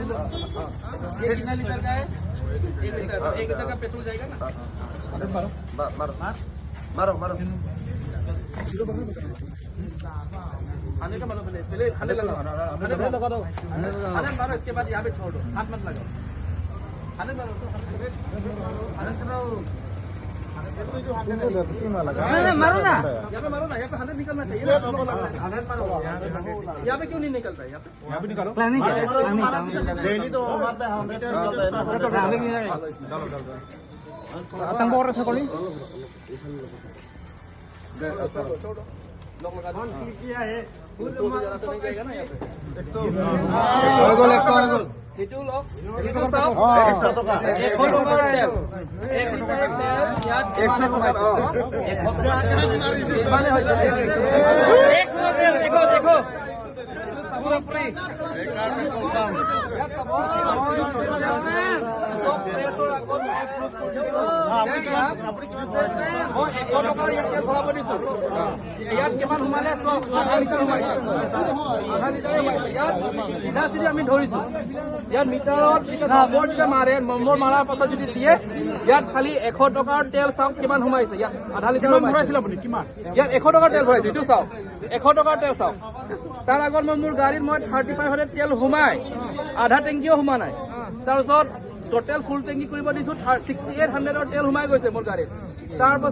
ये कितना लीटर का है? 1 लीटर। 1 लीटर का पेट्रोल जाएगा ना? मारो मारो मारो। 100 का मारो पहले, पहले 100 लगाओ, 100 लगा दो, 100 मारो। इसके बाद यहाँ पे छोड़ दो, हाथ मत लगाओ। 100 मारो तो 100, 100 मारो। मारो ना। यहाँ पे मारो ना। यहाँ पे 100 निकलना चाहिए ना। 100 मारो। यहाँ पे क्यों नहीं निकलता है यहाँ पे? प्लानिंग क्या है? प्लानिंग। डेली तो मारते हैं, 100 निकलता है ना। प्लानिंग। छोड़ो, लॉक लगा दो। 200 से ज्यादा तो नहीं जाएगा ना यहाँ पे? হৈ গ'ল, 100 হৈ গ'ল। সেইটো লওক, সেইটো চাওক। 100 টকা। 100 টকাৰ তেল, 1 লিটাৰ তেল ইয়াত কিমানে সোমাইছে? কিমানে হৈছে? 100 তেল, দেখো দেখো, পুৰা পুৰি। ইয়াত চাব, মই প্ৰেছৰ আগত মই proof কৰিছো। ইয়াত মই 100 টকাৰ ইয়াত তেল ভৰাব দিছো। ইয়াত কিমান সোমালে চাওক। আধা লিটাৰ সোমাইছে, আধা লিটাৰ সোমাইছে। ইয়াত চিধা চিধি আমি ধৰিছো। ইয়াত মিটাৰত যেতিয়া নম্বৰ যেতিয়া মাৰে, নম্বৰ মাৰাৰ পাছত যদি দিয়ে, ইয়াত খালি 100 টকাৰ তেল চাওক কিমান সোমাইছে। ইয়াত আধা লিটাৰ সোমাইছে। ইয়াত 100 টকাৰ তেল ভৰাইছো, এইটো চাওক, 100 টকাৰ তেল চাওক। তাৰ আগত মই মোৰ গাড়ীত মই 3500 তেল সোমাই আধা টেংকিও সোমোৱা নাই। তাৰপিছত টোটেল ফুল টেংকি কৰিব দিছো, 6800ৰ তেল সোমাই গৈছে মোৰ গাড়ীত। তাৰপাছত